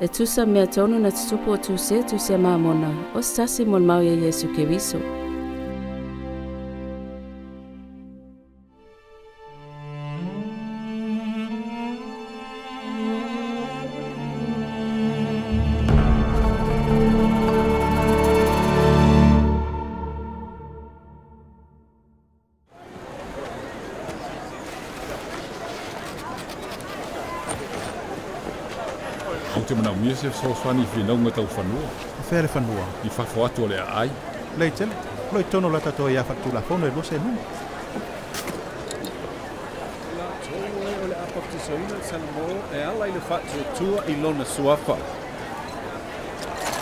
E tusa mea tonu na tutupu o Tusea Tusea Mamona, o se tasi molimau ia Iesu Keriso. Ou te manaomia se fesoasoani i finauga tau fanua. O fea le fanua? I fafo atu o le aai. Laitele, o lo i totonu o la tatou aia faaletulafono e lua senumi. O latou e o le a baptisaina le Salamo e ala i le faatuatua i lona suafa.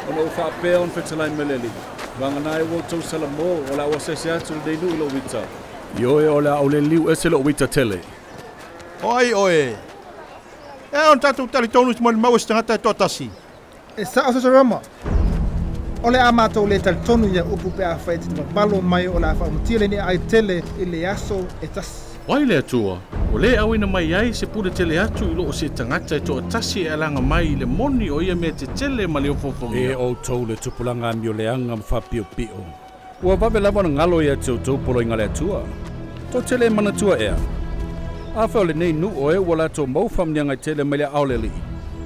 Ona ou faapea ona fetalai mai le Alii, Vagana ai ua outou Salamo, o le a ou asiasi atu i lenei nuu i lou ita. Ioe, o le a ou le liu ese lou ita tele. O ai oe? E ao ona tatou talitonu i se molimau a se tagata e toatasi. E sao Sosarama, o le a matou le talitonu ia upu pe afai e te papalo mai o le a faaumatia lenei aai tele i le aso e tasi. O ai le Atua, ua le auina mai ai se pule tele atu i lo o se tagata e toatasi e alaga mai i le moni o ia mea tetele ma le ofoofogia? E outou le tupulaga amioleaga ma faapiopio, ua vave lava ona galo ia te outou poloaiga a le Atua. Tou te le manatua ea? Afai o lenei nuu oe ua latou maua faamanuiaga e tele mai le aao o le Alii,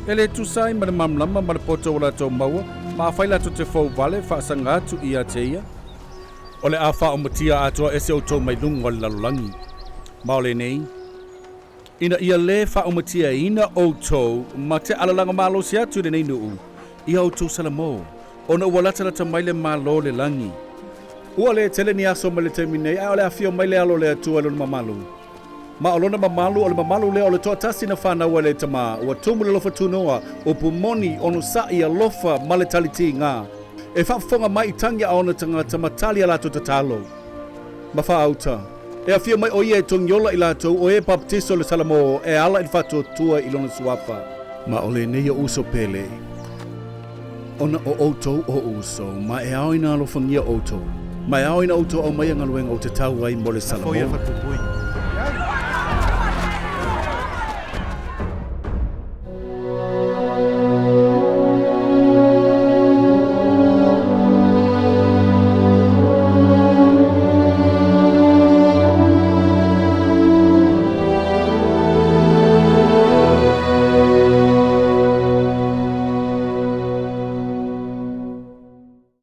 e le tusa ai ma le malamalama ma le poto ua latou maua, ma afai latou te fou vale faasaga atu ia te ia, o le a faaomatia atoa ese outou mai luga o le lalolagi. Ma o lenei, ina ia le faaumatiaina outou ma te alalaga malosi atu i lenei nuu, ia outou Salamo, ona ua latalata mai le Malo o le lagi. Ua le tele ni aso mai le taimi nei, ae o le afio mai le Alo o le Atua i lona mamalu. Ma o lona mamalu, o le mamalu lea o le toatasi na fanau ai le Tama, ua tumu le alofa tunoa, upu moni, onosai, alofa, ma le talitiga, e faafofoga mai i tagi a ona tagata ma tali a latou tatalo. Ma faauta, e afio mai ʻo ia e togiola i latou o e baptiso le Salamo e ala i le faatuatua i lona suafa. Ma o lenei o uso pele, ona o ʻoutou o uso, ma e ao ina alofagia ʻoutou, ma e ao ina ʻoutou aumaia galuega ou te tau ai mo le Lafo ia Salamo. falepuipui.